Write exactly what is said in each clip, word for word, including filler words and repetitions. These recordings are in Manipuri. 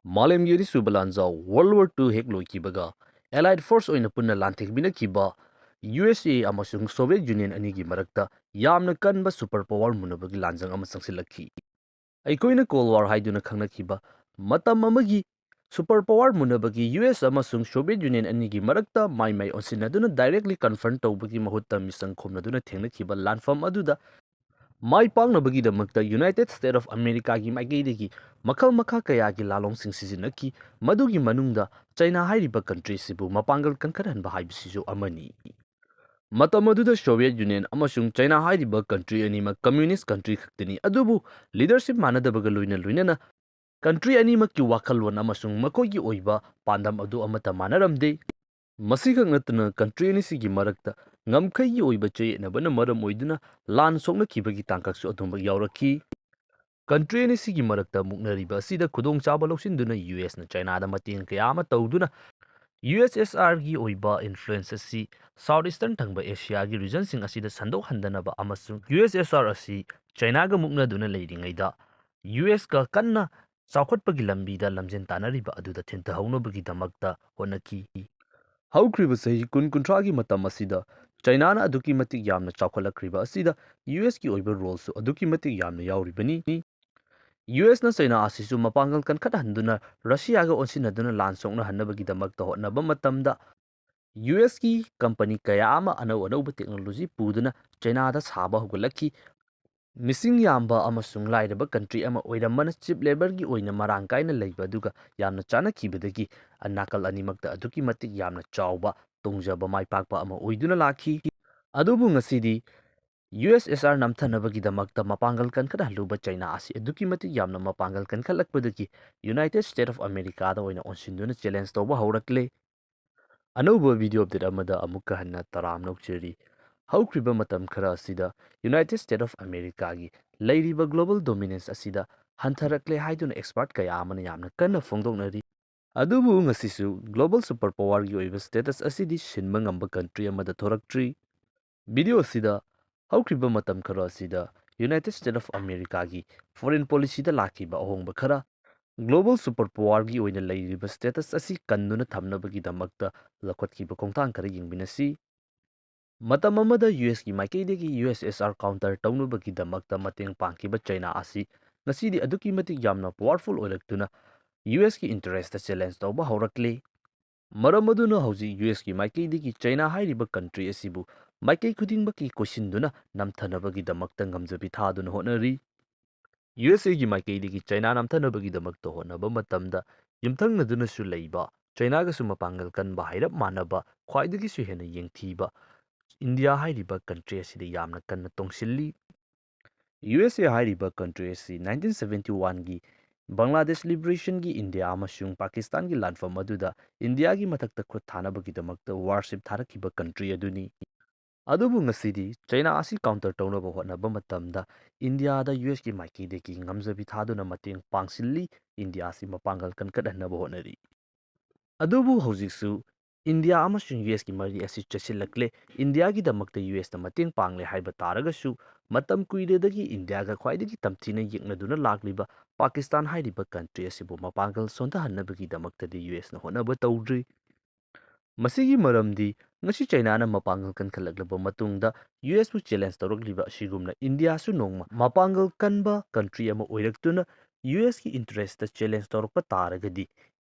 ꯃꯥꯂꯦꯝꯒꯤ ꯑꯅꯤꯁꯨꯕ ꯂꯥꯟꯖꯥꯎ World War Two ꯍꯦꯛ ꯂꯣꯏꯈꯤꯕꯒ Allied Force ꯑꯣꯏꯅ ꯄꯨꯟꯅ ꯂꯥꯟꯊꯦꯡꯃꯤꯟꯅꯈꯤꯕ U S A ꯑꯃꯁꯨꯡ Soviet Union ꯑꯅꯤꯒꯤ ꯃꯔꯛꯇ ꯌꯥꯝꯅ ꯀꯟꯕ super power ꯃꯨꯟꯅꯕꯒꯤ ꯂꯥꯟꯖꯪ ꯑꯃ ꯆꯪꯁꯤꯜꯂꯛꯈꯤ꯫ ꯑꯩꯈꯣꯏꯅ Cold War ꯍꯥꯏꯗꯨꯅ ꯈꯪꯅꯈꯤꯕ ꯃꯇꯝ ꯑꯃꯒꯤ super power ꯃꯨꯟꯅꯕꯒꯤ U S ꯑꯃꯁꯨꯡ Soviet Union ꯑꯅꯤꯒꯤ ꯃꯔꯛꯇ ꯃꯥꯏ ꯃꯥꯏ ꯑꯣꯟꯁꯤꯟꯅꯗꯨꯅ directly confront ꯇꯧꯕꯒꯤ ꯃꯍꯨꯠꯇ ꯃꯤꯆꯪ ꯈꯣꯝꯅꯗꯨꯅ ꯊꯦꯡꯅꯈꯤꯕ ꯂꯥꯟꯐꯝ ꯑꯗꯨꯗ ꯃꯥꯏ ꯄꯥꯛꯅꯕꯒꯤꯗꯃꯛꯇ United States of Americaꯒꯤ ꯃꯥꯏꯀꯩꯗꯒꯤ ꯃꯈꯜ ꯃꯈꯥ ꯀꯌꯥꯒꯤ ꯂꯥꯂꯣꯡꯁꯤꯡ ꯁꯤꯖꯤꯟꯅꯈꯤ꯫ ꯃꯗꯨꯒꯤ ꯃꯅꯨꯡꯗ China ꯍꯥꯏꯔꯤꯕ country ꯑꯁꯤꯕꯨ ꯃꯄꯥꯡꯒꯜ ꯀꯟꯈꯠꯍꯟꯕ ꯍꯥꯏꯕꯁꯤꯁꯨ ꯑꯃꯅꯤ꯫ ꯃꯇꯝ ꯑꯗꯨꯗ Soviet Union ꯑꯃꯁꯨꯡ China ꯍꯥꯏꯔꯤꯕ country ꯑꯅꯤꯃꯛ communist country ꯈꯛꯇꯅꯤ, ꯑꯗꯨꯕꯨ leadership ꯃꯥꯟꯅꯗꯕꯒ ꯂꯣꯏꯅ ꯂꯣꯏꯅꯅ country ꯑꯅꯤꯃꯛꯀꯤ ꯋꯥꯈꯜꯂꯣꯟ ꯑꯃꯁꯨꯡ ꯃꯈꯣꯏꯒꯤ ꯑꯣꯏꯕ ꯄꯥꯟꯗꯝ ꯑꯗꯨ ꯑꯃꯠꯇ ꯃꯥꯟꯅꯔꯝꯗꯦ꯫ ꯃꯁꯤꯈꯛ ꯅꯠꯇꯅ country ꯑꯅꯤꯁꯤꯒꯤ ꯃꯔꯛꯇ ꯉꯝꯈꯩꯒꯤ ꯑꯣꯏꯕ ꯆꯌꯦꯠꯅꯕꯅ ꯃꯔꯝ ꯑꯣꯏꯗꯨꯅ ꯂꯥꯟ ꯁꯣꯛꯅꯈꯤꯕꯒꯤ ꯇꯥꯡꯀꯛꯁꯨ ꯑꯗꯨꯃꯛ ꯌꯥꯎꯔꯛꯈꯤ꯫ Country ꯑꯅꯤꯁꯤꯒꯤ ꯃꯔꯛꯇ ꯃꯨꯛꯅꯔꯤꯕ ꯑꯁꯤꯗ ꯈꯨꯗꯣꯡꯆꯥꯕ ꯂꯧꯁꯤꯟꯗꯨꯅ U S ꯅ Chinaꯗ ꯃꯇꯦꯡ ꯀꯌꯥ ꯑꯃ ꯇꯧꯗꯨꯅ U S S R ꯒꯤ ꯑꯣꯏꯕ influence ꯑꯁꯤ South Eastern ꯊꯪꯕ Asiaꯒꯤ regionꯁꯤꯡ ꯑꯁꯤꯗ ꯁꯟꯗꯣꯛꯍꯟꯗꯅꯕ ꯑꯃꯁꯨꯡ U S S R ꯑꯁꯤ Chinaꯒ ꯃꯨꯛꯅꯗꯨꯅ ꯂꯩꯔꯤꯉꯩꯗ U S ꯀ ꯀꯟꯅ ꯆꯥꯎꯈꯠꯄꯒꯤ ꯂꯝꯕꯤꯗ ꯂꯝꯖꯦꯟ ꯇꯥꯟꯅꯔꯤꯕ ꯑꯗꯨꯗ ꯊꯤꯟꯊꯍꯧꯅꯕꯒꯤꯗꯃꯛꯇ ꯍꯣꯠꯅꯈꯤ꯫ ꯍꯧꯈ꯭ꯔꯤꯕ ꯆꯍꯤ ꯀꯨꯟ ꯀꯨꯟꯊ꯭ꯔꯥꯒꯤ ꯃꯇꯝ ꯑꯁꯤꯗ Chinaꯅ ꯑꯗꯨꯛꯀꯤ ꯃꯇꯤꯛ ꯌꯥꯝꯅ ꯆꯥꯎꯈꯠꯂꯛꯈ꯭ꯔꯤꯕ ꯑꯁꯤꯗ U S ꯀꯤ ꯑꯣꯏꯕ roleꯁꯨ ꯑꯗꯨꯛꯀꯤ ꯃꯇꯤꯛ ꯌꯥꯝꯅ ꯌꯥꯎꯔꯤꯕꯅꯤ꯫ U S ꯅ China ꯑꯁꯤꯁꯨ ꯃꯄꯥꯡꯒꯜ ꯀꯟꯈꯠꯍꯟꯗꯨꯅ Russiaꯒ ꯑꯣꯟꯁꯤꯟꯅꯗꯨꯅ ꯂꯥꯟ ꯁꯣꯛꯅꯍꯟꯅꯕꯒꯤꯗꯃꯛꯇ ꯍꯣꯠꯅꯕ ꯃꯇꯝꯗ U S ꯀꯤ company ꯀꯌꯥ ꯑꯃ ꯑꯅꯧ ꯑꯅꯧꯕ technology ꯄꯨꯗꯨꯅ Chinaꯗ ꯁꯥꯕ ꯍꯧꯒꯠꯂꯛꯈꯤ꯫ ꯃꯤꯁꯤꯡ ꯌꯥꯝꯕ ꯑꯃꯁꯨꯡ ꯂꯥꯏꯔꯕ country ꯑꯃ ꯑꯣꯏꯔꯝꯕꯅ cheap labourꯒꯤ ꯑꯣꯏꯅ ꯃꯔꯥꯡ ꯀꯥꯏꯅ ꯂꯩꯕ ꯑꯗꯨꯒ ꯌꯥꯝꯅ ꯆꯥꯅꯈꯤꯕꯗꯒꯤ ꯅꯥꯀꯜ ꯑꯅꯤꯃꯛꯇ ꯑꯗꯨꯛꯀꯤ ꯃꯇꯤꯛ ꯌꯥꯝꯅ ꯆꯥꯎꯕ ꯇꯣꯡꯖꯕ ꯃꯥꯏ ꯄꯥꯛꯄ ꯑꯃ ꯑꯣꯏꯗꯨꯅ ꯂꯥꯛꯈꯤ꯫ ꯑꯗꯨꯕꯨ ꯉꯁꯤꯗꯤ U S S R ꯅꯝꯊꯅꯕꯒꯤꯗꯃꯛꯇ ꯃꯄꯥꯡꯒꯜ ꯀꯟꯈꯠꯍꯜꯂꯨꯕ China ꯑꯁꯤ ꯑꯗꯨꯛꯀꯤ ꯃꯇꯤꯛ ꯌꯥꯝꯅ ꯃꯄꯥꯡꯒꯜ ꯀꯟꯈꯠꯂꯛꯄꯗꯒꯤ United States of Americaꯗ ꯑꯣꯏꯅ ꯑꯣꯟꯁꯤꯟꯗꯨꯅ challenge ꯇꯧꯕ ꯍꯧꯔꯛꯂꯦ꯫ ꯑꯅꯧꯕ video update ꯑꯃꯗ ꯑꯃꯨꯛꯀ ꯍꯟꯅ ꯇꯔꯥꯝꯅ ꯑꯣꯛꯆꯔꯤ꯫ ꯍꯧꯈ꯭ꯔꯤꯕ ꯃꯇꯝ ꯈꯔ ꯑꯁꯤꯗ United States of Americaꯒꯤ ꯂꯩꯔꯤꯕ global dominance ꯑꯁꯤꯗ ꯍꯟꯊꯔꯛꯂꯦ ꯍꯥꯏꯗꯨꯅ expert ꯀꯌꯥ ꯑꯃꯅ ꯌꯥꯝꯅ ꯀꯟꯅ ꯐꯣꯡꯗꯣꯛꯅꯔꯤ꯫ ꯑꯗꯨꯕꯨ ꯉꯁꯤꯁꯨ global super powerꯒꯤ ꯑꯣꯏꯕ status ꯑꯁꯤꯗꯤ ꯁꯤꯟꯕ ꯉꯝꯕ country ꯑꯃꯗ ꯊꯣꯔꯛꯇ꯭ꯔꯤ꯫ Video ꯑꯁꯤꯗ ꯍꯧꯈ꯭ꯔꯤꯕ ꯃꯇꯝ ꯈꯔ ꯑꯁꯤꯗ United States of Americaꯒꯤ foreign policyꯗ ꯂꯥꯛꯈꯤꯕ ꯑꯍꯣꯡꯕ ꯈꯔ, Global super powerꯒꯤ ꯑꯣꯏꯅ ꯂꯩꯔꯤꯕ status ꯑꯁꯤ ꯀꯟꯗꯨꯅ ꯊꯝꯅꯕꯒꯤꯗꯃꯛꯇ ꯂꯧꯈꯠꯈꯤꯕ ꯈꯣꯡꯊꯥꯡ ꯈꯔ ꯌꯦꯡꯃꯤꯟꯅꯁꯤ꯫ ꯃꯇꯝ ꯑꯃꯗ ꯌꯨ ꯑꯦꯁꯀꯤ ꯃꯥꯏꯀꯩꯗꯒꯤ ꯌꯨ ꯑꯦꯁ ꯑꯦꯁ ꯑꯥꯔ counter ꯇꯧꯅꯕꯒꯤꯗꯃꯛꯇ ꯃꯇꯦꯡ ꯄꯥꯡꯈꯤꯕ ꯆꯩꯅꯥ ꯑꯁꯤ ꯉꯁꯤꯗꯤ ꯑꯗꯨꯛꯀꯤ ꯃꯇꯤꯛ ꯌꯥꯝꯅ powerful ꯑꯣꯏꯔꯛꯇꯨꯅ ꯌꯨ ꯑꯦꯁꯀꯤ interestꯇ challenge ꯇꯧꯕ ꯍꯧꯔꯛꯂꯤ꯫ ꯃꯔꯝ ꯑꯗꯨꯅ ꯍꯧꯖꯤꯛ ꯌꯨ ꯑꯦꯁꯀꯤ ꯃꯥꯏꯀꯩꯗꯒꯤ ꯆꯩꯅꯥ ꯍꯥꯏꯔꯤꯕ country ꯑꯁꯤꯕꯨ ꯃꯥꯏꯀꯩ ꯈꯨꯗꯤꯡꯃꯛꯀꯤ ꯀꯣꯏꯁꯤꯟꯗꯨꯅ ꯅꯝꯊꯅꯕꯒꯤꯗꯃꯛꯇ ꯉꯝꯖꯕꯤ ꯊꯥꯗꯨꯅ ꯍꯣꯠꯅꯔꯤ꯫ ꯌꯨ ꯑꯦꯁ ꯑꯦꯒꯤ ꯃꯥꯏꯀꯩꯗꯒꯤ ꯆꯩꯅꯥ ꯅꯝꯊꯅꯕꯒꯤꯗꯃꯛꯇ ꯍꯣꯠꯅꯕ ꯃꯇꯝꯗ ꯌꯨꯝꯊꯪꯅꯗꯨꯅꯁꯨ ꯂꯩꯕ, ꯆꯩꯅꯥꯒꯁꯨ ꯃꯄꯥꯡꯒꯜ ꯀꯟꯕ ꯍꯥꯏꯔꯞ ꯃꯥꯟꯅꯕ, ꯈ꯭ꯋꯥꯏꯗꯒꯤꯁꯨ ꯍꯦꯟꯅ ꯌꯦꯡꯊꯤꯕ ꯏꯟꯗꯤꯌꯥ ꯍꯥꯏꯔꯤꯕ country ꯑꯁꯤꯗ ꯌꯥꯝꯅ ꯀꯟꯅ ꯇꯣꯡꯁꯤꯜꯂꯤ꯫ ꯌꯨ ꯑꯦꯁ ꯑꯦ ꯍꯥꯏꯔꯤꯕ country ꯑꯁꯤ nineteen seventy oneꯒꯤ ꯕꯪꯒ꯭ꯂꯥꯗꯦꯁ liberationꯒꯤ ꯏꯟꯗꯤꯌꯥ ꯑꯃꯁꯨꯡ ꯄꯥꯀꯤꯁꯇꯥꯟꯒꯤ ꯂꯥꯟꯐꯝ ꯑꯗꯨꯗ ꯏꯟꯗꯤꯌꯥꯒꯤ ꯃꯊꯛꯇ ꯈꯨꯠ ꯊꯥꯅꯕꯒꯤꯗꯃꯛꯇ warship ꯊꯥꯔꯛꯈꯤꯕ country ꯑꯗꯨꯅꯤ꯫ ꯑꯗꯨꯕꯨ ꯉꯁꯤꯗꯤ ꯆꯩꯅꯥ ꯑꯁꯤ counter ꯇꯧꯅꯕ ꯍꯣꯠꯅꯕ ꯃꯇꯝꯗ ꯏꯟꯗꯤꯌꯥꯗ ꯌꯨ ꯑꯦꯁꯀꯤ ꯃꯥꯏꯀꯩꯗꯒꯤ ꯉꯝꯖꯕꯤ ꯊꯥꯗꯨꯅ ꯃꯇꯦꯡ ꯄꯥꯡꯁꯤꯜꯂꯤ, ꯏꯟꯗꯤꯌꯥ ꯑꯁꯤ ꯃꯄꯥꯡꯒꯜ ꯀꯟꯈꯠꯍꯟꯅꯕ ꯍꯣꯠꯅꯔꯤ꯫ ꯑꯗꯨꯕꯨ ꯍꯧꯖꯤꯛꯁꯨ ꯏꯟꯗꯤꯌꯥ ꯑꯃꯁꯨꯡ ꯌꯨ ꯑꯦꯁꯀꯤ ꯃꯔꯤ ꯑꯁꯤ ꯆꯦꯠꯁꯤꯜꯂꯛꯂꯦ꯫ ꯏꯟꯗꯤꯌꯥꯒꯤꯗꯃꯛꯇ ꯌꯨ ꯑꯦꯁꯅ ꯃꯇꯦꯡ ꯄꯥꯡꯂꯦ ꯍꯥꯏꯕ ꯇꯥꯔꯒꯁꯨ, ꯃꯇꯝ ꯀꯨꯏꯔꯦꯗꯒꯤ ꯏꯟꯗꯤꯌꯥꯒ ꯈ꯭ꯋꯥꯏꯗꯒꯤ ꯇꯝꯊꯤꯅ ꯌꯦꯛꯅꯗꯨꯅ ꯂꯥꯛꯂꯤꯕ ꯄꯥꯀꯤꯁꯇꯥꯟ ꯍꯥꯏꯔꯤꯕ country ꯑꯁꯤꯕꯨ ꯃꯄꯥꯡꯒꯜ ꯁꯣꯟꯊꯍꯟꯅꯕꯒꯤꯗꯃꯛꯇꯗꯤ ꯌꯨ ꯑꯦꯁꯅ ꯍꯣꯠꯅꯕ ꯇꯧꯗ꯭ꯔꯤ꯫ ꯃꯁꯤꯒꯤ ꯃꯔꯝꯗꯤ ꯉꯁꯤ ꯆꯩꯅꯥꯅ ꯃꯄꯥꯡꯒꯜ ꯀꯟꯈꯠꯂꯛꯂꯕ ꯃꯇꯨꯡꯗ ꯌꯨ ꯑꯦꯁꯄꯨ challenge ꯇꯧꯔꯛꯂꯤꯕ ꯑꯁꯤꯒꯨꯝꯅ ꯏꯟꯗꯤꯌꯥꯁꯨ ꯅꯣꯡꯃ ꯃꯄꯥꯡꯒꯜ ꯀꯟꯕ country ꯑꯃ ꯑꯣꯏꯔꯛꯇꯨꯅ ꯌꯨ ꯑꯦꯁꯀꯤ interestꯇ challenge ꯇꯧꯔꯛꯄ ꯇꯥꯔꯒꯗꯤ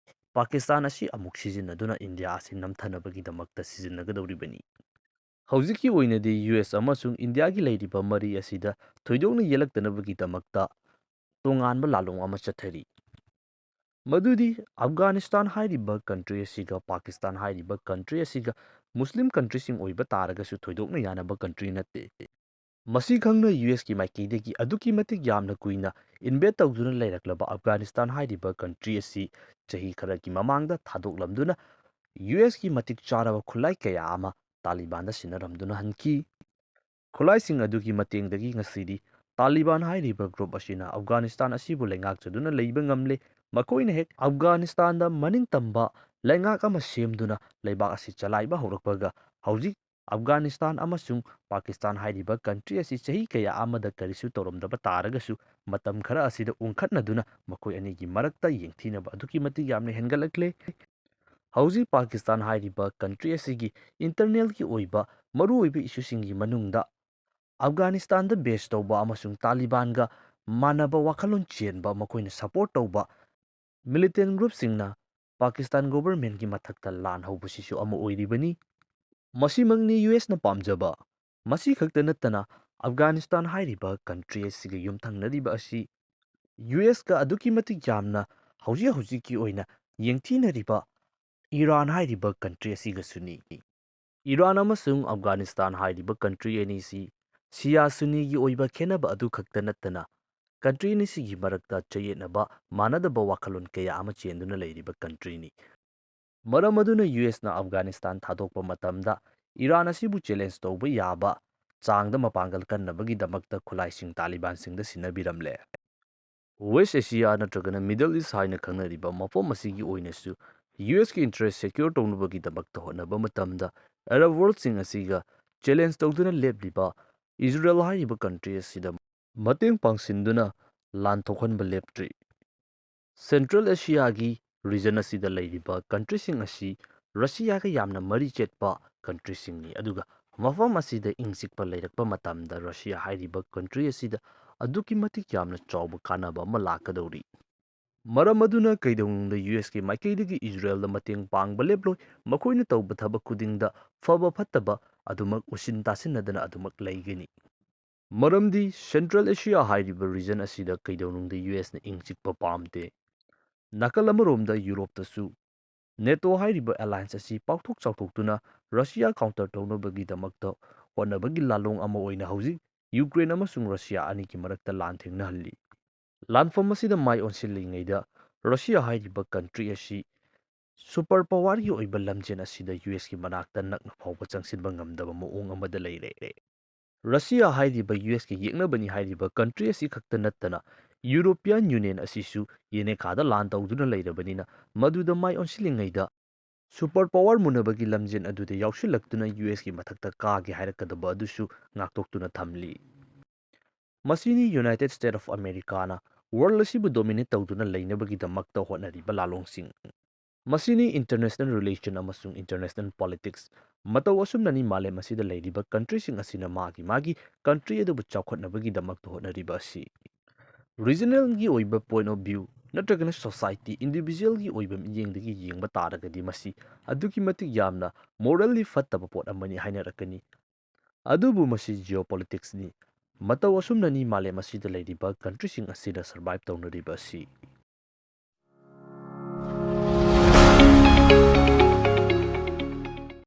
ꯄꯥꯀꯤꯁꯇꯥꯟ ꯑꯁꯤ ꯑꯃꯨꯛ ꯁꯤꯖꯤꯟꯅꯗꯨꯅ ꯏꯟꯗꯤꯌꯥ ꯑꯁꯤ ꯅꯝꯊꯅꯕꯒꯤꯗꯃꯛꯇ ꯁꯤꯖꯤꯟꯅꯒꯗꯧꯔꯤꯕꯅꯤ꯫ ꯍꯧꯖꯤꯛꯀꯤ ꯑꯣꯏꯅꯗꯤ ꯌꯨ ꯑꯦꯁ ꯑꯃꯁꯨꯡ ꯏꯟꯗꯤꯌꯥꯒꯤ ꯂꯩꯔꯤꯕ ꯃꯔꯤ ꯑꯁꯤꯗ ꯊꯣꯏꯗꯣꯛꯅ ꯌꯦꯜꯂꯛꯇꯅꯕꯒꯤꯗꯃꯛꯇ ꯇꯣꯉꯥꯟꯕ ꯂꯥꯂꯣꯡ ꯑꯃ ꯆꯠꯊꯔꯤ꯫ ꯃꯗꯨꯗꯤ ꯑꯐꯒꯥꯅꯤꯁꯇꯥꯟ ꯍꯥꯏꯔꯤꯕ country ꯑꯁꯤꯒ ꯄꯥꯀꯤꯁꯇꯥꯟ ꯍꯥꯏꯔꯤꯕ country ꯑꯁꯤꯒ ꯃꯨꯁꯂꯤꯝ countryꯁꯤꯡ ꯑꯣꯏꯕ ꯇꯥꯔꯒꯁꯨ ꯊꯣꯏꯗꯣꯛꯅ ꯌꯥꯅꯕ country ꯅꯠꯇꯦ꯫ ꯃꯁꯤ ꯈꯪꯅ ꯌꯨ ꯑꯦꯁꯀꯤ ꯃꯥꯏꯀꯩꯗꯒꯤ ꯑꯗꯨꯛꯀꯤ ꯃꯇꯤꯛ ꯌꯥꯝꯅ ꯀꯨꯏꯅ invade ꯇꯧꯗꯨꯅ ꯂꯩꯔꯛꯂꯕ ꯑꯐꯒꯥꯅꯤꯁꯇꯥꯟ ꯍꯥꯏꯔꯤꯕ country ꯑꯁꯤ ꯆꯍꯤ ꯈꯔꯒꯤ ꯃꯃꯥꯡꯗ ꯊꯥꯗꯣꯛꯂꯝꯗꯨꯅ ꯌꯨ ꯑꯦꯁꯀꯤ ꯃꯇꯤꯛ ꯆꯥꯔꯕ ꯈꯨꯠꯂꯥꯏ ꯀꯌꯥ ꯑꯃ ꯇꯥꯂꯤꯕꯥꯟꯗ ꯁꯤꯟꯅꯔꯝꯗꯨꯅ ꯍꯟꯈꯤ꯫ ꯈꯨꯠꯂꯥꯏꯁꯤꯡ ꯑꯗꯨꯒꯤ ꯃꯇꯦꯡꯗꯒꯤ ꯉꯁꯤꯗꯤ ꯇꯥꯂꯤꯕꯥꯟ ꯍꯥꯏꯔꯤꯕ group ꯑꯁꯤꯅ ꯑꯐꯒꯥꯅꯤꯁꯇꯥꯟ ꯑꯁꯤꯕꯨ ꯂꯩꯉꯥꯛꯆꯗꯨꯅ ꯂꯩꯕ ꯉꯝꯂꯦ꯫ ꯃꯈꯣꯏꯅ ꯍꯦꯛ ꯑꯐꯒꯥꯅꯤꯁꯇꯥꯟꯗ ꯃꯅꯤꯡ ꯇꯝꯕ ꯂꯩꯉꯥꯛ ꯑꯃ ꯁꯦꯝꯗꯨꯅ ꯂꯩꯕꯥꯛ ꯑꯁꯤ ꯆꯂꯥꯏꯕ ꯍꯧꯔꯛꯄꯒ ꯍꯧꯖꯤꯛ ꯑꯐꯒꯥꯅꯤꯁꯇꯥꯟ ꯑꯃꯁꯨꯡ ꯄꯥꯀꯤꯁꯇꯥꯟ ꯍꯥꯏꯔꯤꯕ country ꯑꯁꯤ ꯆꯍꯤ ꯀꯌꯥ ꯑꯃꯗ ꯀꯔꯤꯁꯨ ꯇꯧꯔꯝꯗꯕ ꯇꯥꯔꯒꯁꯨ, ꯃꯇꯝ ꯈꯔ ꯑꯁꯤꯗ ꯎꯪꯈꯠꯅꯗꯨꯅ ꯃꯈꯣꯏ ꯑꯅꯤꯒꯤ ꯃꯔꯛꯇ ꯌꯦꯡꯊꯤꯅꯕ ꯑꯗꯨꯛꯀꯤ ꯃꯇꯤꯛ ꯌꯥꯝꯅ ꯍꯦꯟꯒꯠꯂꯛꯂꯦ꯫ ꯍꯧꯖꯤꯛ ꯄꯥꯀꯤꯁꯇꯥꯟ ꯍꯥꯏꯔꯤꯕ country ꯑꯁꯤꯒꯤ internalꯒꯤ ꯑꯣꯏꯕ ꯃꯔꯨꯑꯣꯏꯕ issueꯁꯤꯡꯒꯤ ꯃꯅꯨꯡꯗ ꯑꯐꯒꯥꯅꯤꯁꯇꯥꯟꯗ base ꯇꯧꯕ ꯑꯃꯁꯨꯡ ꯇꯥꯂꯤꯕꯥꯟꯒ ꯃꯥꯟꯅꯕ ꯋꯥꯈꯜꯂꯣꯟ ꯆꯦꯟꯕ, ꯃꯈꯣꯏꯅ support ꯇꯧꯕ militant groupꯁꯤꯡꯅ ꯄꯥꯀꯤꯁꯇꯥꯟ governmentꯀꯤ ꯃꯊꯛꯇ ꯂꯥꯟ ꯍꯧꯕꯁꯤꯁꯨ ꯑꯃ ꯑꯣꯏꯔꯤꯕꯅꯤ꯫ ꯃꯁꯤꯃꯛꯅꯤ USꯅ ꯄꯥꯝꯖꯕ꯫ ꯃꯁꯤ ꯈꯛꯇ ꯅꯠꯇꯅ, ꯑꯐꯒꯥꯅꯤꯁꯇꯥꯟ ꯍꯥꯏꯔꯤꯕ country ꯑꯁꯤꯒ ꯌꯨꯝꯊꯪꯅꯔꯤꯕ ꯑꯁꯤ USꯀ ꯑꯗꯨꯛꯀꯤ ꯃꯇꯤꯛ ꯌꯥꯝꯅ ꯍꯧꯖꯤꯛ ꯍꯧꯖꯤꯛꯀꯤ ꯑꯣꯏꯅ ꯌꯦꯡꯊꯤꯅꯔꯤꯕ ꯏꯔꯥꯟ ꯍꯥꯏꯔꯤꯕ country ꯑꯁꯤꯒꯁꯨꯅꯤ꯫ ꯏꯔꯥꯟ ꯑꯃꯁꯨꯡ ꯑꯐꯒꯥꯅꯤꯁꯇꯥꯟ ꯍꯥꯏꯔꯤꯕ country ꯑꯅꯤꯁꯤ ꯁꯤꯌꯥ ꯁꯨꯟꯅꯤꯒꯤ ꯑꯣꯏꯕ ꯈꯦꯟꯅꯕ ꯑꯗꯨ ꯈꯛꯇ ꯅꯠꯇꯅ, country ꯑꯅꯤꯁꯤꯒꯤ ꯃꯔꯛꯇ ꯆꯌꯦꯠꯅꯕ, ꯃꯥꯟꯅꯗꯕ ꯋꯥꯈꯜꯂꯣꯟ ꯀꯌꯥ ꯑꯃ ꯆꯦꯟꯗꯨꯅ ꯂꯩꯔꯤꯕ countryꯅꯤ꯫ ꯃꯔꯝ ꯑꯗꯨꯅ USꯅ ꯑꯐꯒꯥꯅꯤꯁꯇꯥꯟ ꯊꯥꯗꯣꯛꯄ ꯃꯇꯝꯗ ꯏꯔꯥꯟ ꯑꯁꯤꯕꯨ challenge ꯇꯧꯕ ꯌꯥꯕ ꯆꯥꯡꯗ ꯃꯄꯥꯡꯒꯜ ꯀꯟꯅꯕꯒꯤꯗꯃꯛꯇ ꯈꯨꯠꯂꯥꯏꯁꯤꯡ ꯇꯥꯂꯤꯕꯥꯟꯁꯤꯡꯗ ꯁꯤꯟꯅꯕꯤꯔꯝꯂꯦ꯫ West Asia ꯅꯠꯇ꯭ꯔꯒꯅ Middle East ꯍꯥꯏꯅ ꯈꯪꯅꯔꯤꯕ ꯃꯐꯝ ꯑꯁꯤꯒꯤ ꯑꯣꯏꯅꯁꯨ USꯀꯤ interest secure ꯇꯧꯅꯕꯒꯤꯗꯃꯛꯇ ꯍꯣꯠꯅꯕ ꯃꯇꯝꯗ, Arab worldꯁꯤꯡ ꯑꯁꯤꯒ challenge ꯇꯧꯗꯨꯅ ꯂꯦꯞꯂꯤꯕ ꯏꯖꯔꯦꯜ ꯍꯥꯏꯔꯤꯕ country ꯑꯁꯤꯗ ꯃꯇꯦꯡ ꯄꯥꯡꯁꯤꯟꯗꯨꯅ ꯂꯥꯟ ꯊꯣꯛꯍꯟꯕ ꯂꯦꯞꯇ꯭ꯔꯤ꯫ Central Asiaꯒꯤ region ꯑꯁꯤꯗ ꯂꯩꯔꯤꯕ countryꯁꯤꯡ ꯑꯁꯤ ꯔꯁꯤꯌꯥꯒ ꯌꯥꯝꯅ ꯃꯔꯤ ꯆꯦꯠꯄ countryꯁꯤꯡꯅꯤ, ꯑꯗꯨꯒ ꯃꯐꯝ ꯑꯁꯤꯗ ꯏꯪ ꯆꯤꯛꯄ ꯂꯩꯔꯛꯄ ꯃꯇꯝꯗ ꯔꯁꯤꯌꯥ ꯍꯥꯏꯔꯤꯕ country ꯑꯁꯤꯗ ꯑꯗꯨꯛꯀꯤ ꯃꯇꯤꯛ ꯌꯥꯝꯅ ꯆꯥꯎꯕ ꯀꯥꯟꯅꯕ ꯑꯃ ꯂꯥꯛꯀꯗꯧꯔꯤ꯫ ꯃꯔꯝ ꯑꯗꯨꯅ ꯀꯩꯗꯧꯅꯨꯡꯗ USꯀꯤ ꯃꯥꯏꯀꯩꯗꯒꯤ ꯏꯖꯔꯦꯜꯗ ꯃꯇꯦꯡ ꯄꯥꯡꯕ ꯂꯦꯞꯂꯣꯏ꯫ ꯃꯈꯣꯏꯅ ꯇꯧꯕ ꯊꯕꯛ ꯈꯨꯗꯤꯡꯗ ꯐꯕ ꯐꯠꯇꯕ ꯑꯗꯨꯃꯛ ꯎꯁꯤꯟ ꯇꯥꯁꯤꯟꯅꯗꯅ ꯑꯗꯨꯃꯛ ꯂꯩꯒꯅꯤ꯫ ꯃꯔꯝꯗꯤ Central Asia ꯍꯥꯏꯔꯤꯕ region ꯑꯁꯤꯗ ꯀꯩꯗꯧꯅꯨꯡꯗ USꯅ ꯏꯪ ꯆꯤꯛꯄ ꯄꯥꯝꯗꯦ꯫ ꯅꯥꯀꯜ ꯑꯃꯔꯣꯝꯗ ꯌꯨꯔꯣꯞꯇꯁꯨ NATO ꯍꯥꯏꯔꯤꯕ alliance ꯑꯁꯤ ꯄꯥꯛꯊꯣꯛ ꯆꯥꯎꯊꯣꯛꯇꯨꯅ ꯔꯁꯤꯌꯥ counter ꯇꯧꯅꯕꯒꯤꯗꯃꯛꯇ ꯍꯣꯠꯅꯕꯒꯤ ꯂꯥꯜꯂꯣꯡ ꯑꯃ ꯑꯣꯏꯅ ꯍꯧꯖꯤꯛ ꯌꯨꯀ꯭ꯔꯦꯟ ꯑꯃꯁꯨꯡ ꯔꯁꯤꯌꯥ ꯑꯅꯤꯒꯤ ꯃꯔꯛꯇ ꯂꯥꯟ ꯊꯦꯡꯅꯍꯜꯂꯤ꯫ ꯂꯥꯟꯐꯝ ꯑꯁꯤꯗ ꯃꯥꯏ ꯑꯣꯟꯁꯤꯜꯂꯤꯉꯩꯗ ꯔꯁꯤꯌꯥ ꯍꯥꯏꯔꯤꯕ country ꯑꯁꯤ super powerꯒꯤ ꯑꯣꯏꯕ ꯂꯝꯖꯦꯟ ꯑꯁꯤꯗ USꯀꯤ ꯃꯅꯥꯛꯇ ꯅꯛꯅ ꯐꯥꯎꯕ ꯆꯪꯁꯤꯟꯕ ꯉꯝꯗꯕ ꯃꯑꯣꯡ ꯑꯃꯗ ꯂꯩꯔꯦ꯫ ꯔꯁꯤꯌꯥ ꯍꯥꯏꯔꯤꯕ USꯀꯤ ꯌꯦꯛꯅꯕꯅꯤ ꯍꯥꯏꯔꯤꯕ country ꯑꯁꯤ ꯈꯛꯇ ꯅꯠꯇꯅ European Union ꯑꯁꯤꯁꯨ ꯌꯦꯅꯦꯈꯥꯗ ꯂꯥꯟ ꯇꯧꯗꯨꯅ ꯂꯩꯔꯕꯅꯤꯅ, ꯃꯗꯨꯗ ꯃꯥꯏ ꯑꯣꯟꯁꯤꯜꯂꯤꯉꯩꯗ ꯁꯨꯄꯔ ꯄꯥꯋꯔ ꯃꯨꯟꯅꯕꯒꯤ ꯂꯝꯖꯦꯟ ꯑꯗꯨꯗ ꯌꯥꯎꯁꯤꯜꯂꯛꯇꯨꯅ ꯌꯨ ꯑꯦꯁꯀꯤ ꯃꯊꯛꯇ ꯀꯥꯒꯦ ꯍꯥꯏꯔꯛꯀꯗꯕ ꯑꯗꯨꯁꯨ ꯉꯥꯛꯊꯣꯛꯇꯨꯅ ꯊꯝꯂꯤ꯫ ꯃꯁꯤꯅꯤ United States of Americaꯅ ꯋꯥꯔꯜ ꯑꯁꯤꯕꯨ ꯗꯣꯃꯤꯅꯦꯠ ꯇꯧꯗꯨꯅ ꯂꯩꯅꯕꯒꯤꯗꯃꯛꯇ ꯍꯣꯠꯅꯔꯤꯕ ꯂꯥꯂꯣꯡꯁꯤꯡ꯫ ꯃꯁꯤꯅꯤ ꯏꯟꯇꯔꯅꯦꯁꯅꯦꯜ ꯔꯤꯂꯦꯁꯟ ꯑꯃꯁꯨꯡ ꯏꯟꯇꯔꯅꯦꯁꯅꯦꯜ ꯄꯣꯂꯤꯇꯤꯛꯁ꯫ ꯃꯇꯧ ꯑꯁꯨꯝꯅꯅꯤ ꯃꯥꯂꯦꯝ ꯑꯁꯤꯗ ꯂꯩꯔꯤꯕ ꯀꯟꯇ꯭ꯔꯤꯁꯤꯡ ꯑꯁꯤꯅ ꯃꯥꯒꯤ ꯃꯥꯒꯤ ꯀꯟꯇ꯭ꯔꯤ ꯑꯗꯨꯕꯨ ꯆꯥꯎꯈꯠꯅꯕꯒꯤꯗꯃꯛꯇ ꯍꯣꯠꯅꯔꯤꯕ ꯑꯁꯤ꯫ ꯔꯤꯖꯅꯦꯜꯒꯤ ꯑꯣꯏꯕ ꯄꯣꯏꯟ ꯑꯣꯐ ꯚ꯭ꯌꯨ ꯅꯠꯇ꯭ꯔꯒꯅ ꯁꯣꯁꯥꯏꯇꯤ, ꯏꯟꯗꯤꯚꯤꯖꯨꯋꯦꯜꯒꯤ ꯑꯣꯏꯕ ꯃꯤꯠꯌꯦꯡꯗꯒꯤ ꯌꯦꯡꯕ ꯇꯥꯔꯒꯗꯤ ꯃꯁꯤ ꯑꯗꯨꯛꯀꯤ ꯃꯇꯤꯛ ꯌꯥꯝꯅ ꯃꯣꯔꯦꯜꯂꯤ ꯐꯠꯇꯕ ꯄꯣꯠ ꯑꯃꯅꯤ ꯍꯥꯏꯅꯔꯛꯀꯅꯤ꯫ ꯑꯗꯨꯕꯨ ꯃꯁꯤ ꯖꯤꯑꯣꯄꯣꯂꯤꯇꯤꯛꯁꯅꯤ꯫ ꯃꯇꯧ ꯑꯁꯨꯝꯅꯅꯤ ꯃꯥꯂꯦꯝ ꯑꯁꯤꯗ ꯂꯩꯔꯤꯕ ꯀꯟꯇ꯭ꯔꯤꯁꯤꯡ ꯑꯁꯤꯗ ꯁꯔꯚꯥꯏꯚ ꯇꯧꯅꯔꯤꯕ ꯑꯁꯤ꯫